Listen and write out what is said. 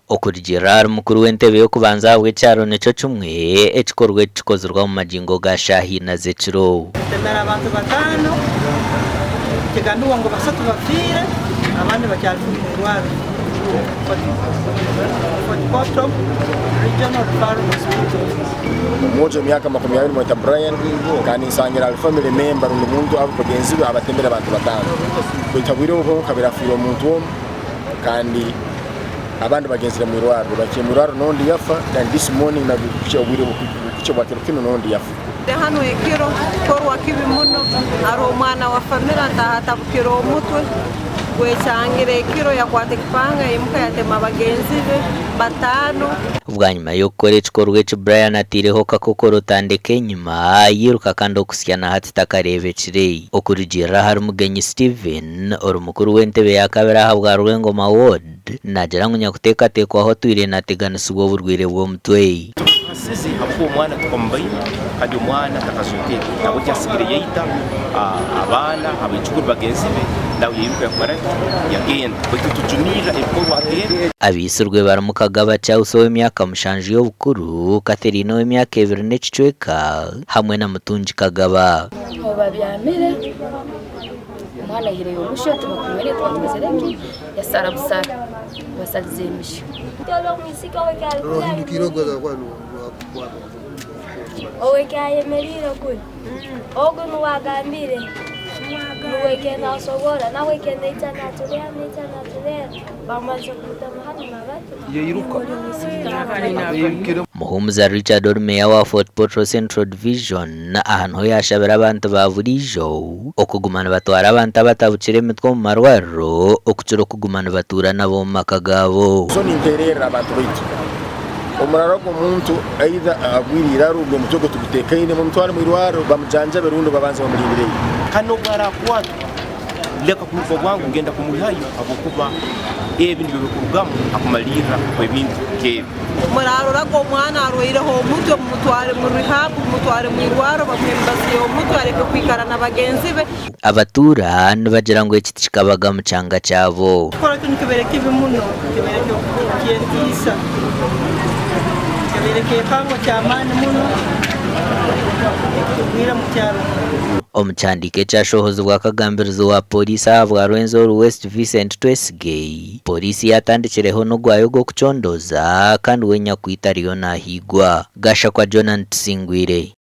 Okurugiirira ahari mukuru w'entebe y'okubanza ahabw'ekyaro nikyo kimwe, ekikorwa eki kikozirwe omu magingo ga shaaha ina z'ekiro. Batemera abantu batano, nikigambibwa ngu basatu bafiire abandi bakyari omu irwariro Fort Portal Regional Referral Hospital. Omwojo w'emyaka 20 nimweta Brian kandi nsangire ari family member rundi muntu abu bagenzi be abatemire abantu batano baitu habwire obu honka abaire afiire omuntu omwe kandi abandi bagenzire mwirwariro bakiire mwirwariro nondi yafa then this morning nabwo kukya obwire bukukya bwa kiro kinu nondi yafa. Hanu ekiro kikorwa kibi muno haroho omwana wa famire ataaha atabukire omutwe gwekyangire ekiro yakwata ekipanga yaimuka yatema bagenzi be batano. Bwanyima y'okukora ekikorwa eki Brian ataireho kakokoro tandeka enyima yairuka kandi okuhitsya na hati takareebekire. Okurugiirira ahari Mugenyi Steven ori mukuru w'entebe ya kabiri ahabwa Rwengoma Ward, naagira ngu nyakuteekateekwaho atwire naateganisibwa oburwaire bw'omutwe. Tukamuhasize ahabw'okuba omwana tukamubaine kandi omwana takazookere. Nahabweki asigire yaita abaana, abaijukuru bagenzi be, nawe yairuka yakora ki? Yagenda. Baitu tujumirra ebikorwa nk'ebi. Abaitsirwe barimu Kagaba Charles ow'emyaka mushanju y'obukuru, Catherine ow'emyaka ebiri n'ekicweka hamwe na Mutungi Kagaba. Aho babyamire, omwana aihireyo omusyo tibakumanyire tibakozire ki, yasara busara basarize emisyo. Muhumuza Richard ori Meeya wa Fort Portal Central Division aha niho yaashabira abantu ba buriijo okuguma nibatwara abantu abatabukire emitwe omu marwariro okukira okuguma nibatuura nabo omu maka gaabo. So ninteererra abantu baitu omuraro ogu omuntu either agwire eiraro rundi omutwe gwe tiguteekaine bamutware omu irwariro bamujanjabe rundi babanze bamurindireyo. Kandi n'obu araakwatwa, leka kwiruka bwangu kugenda kumwihayo habwokuba ebi nibyo bikurugamu ha kumalirra kw'ebintu nk'ebi. Muraroraga omwana arwaireho omutwe mumutware mu rehab, mumutware mu irwarro bamuhe emibazi y'omutwe aleke kwikara na bagenzi be. Abatuura nibagira ngu eki tikikabaga mu kyanga kyabo. Ekikorwa kinu kibaire kibi muno, kibaire ky'entiisa, kibaire kyekango ky'amaani muno ekitugwire omu kyaro muno. Omu kihandiiko ekyashohozibwa akagambirizi wa Pooriisi ahabwa Rwenzori West Vincent Twesige, Pooriisi yaatandikireho n'ogwayo gw'okucondooza kandi we nyakwita ariyo naahiigwa. Gashakwa Jonan Tusingwire.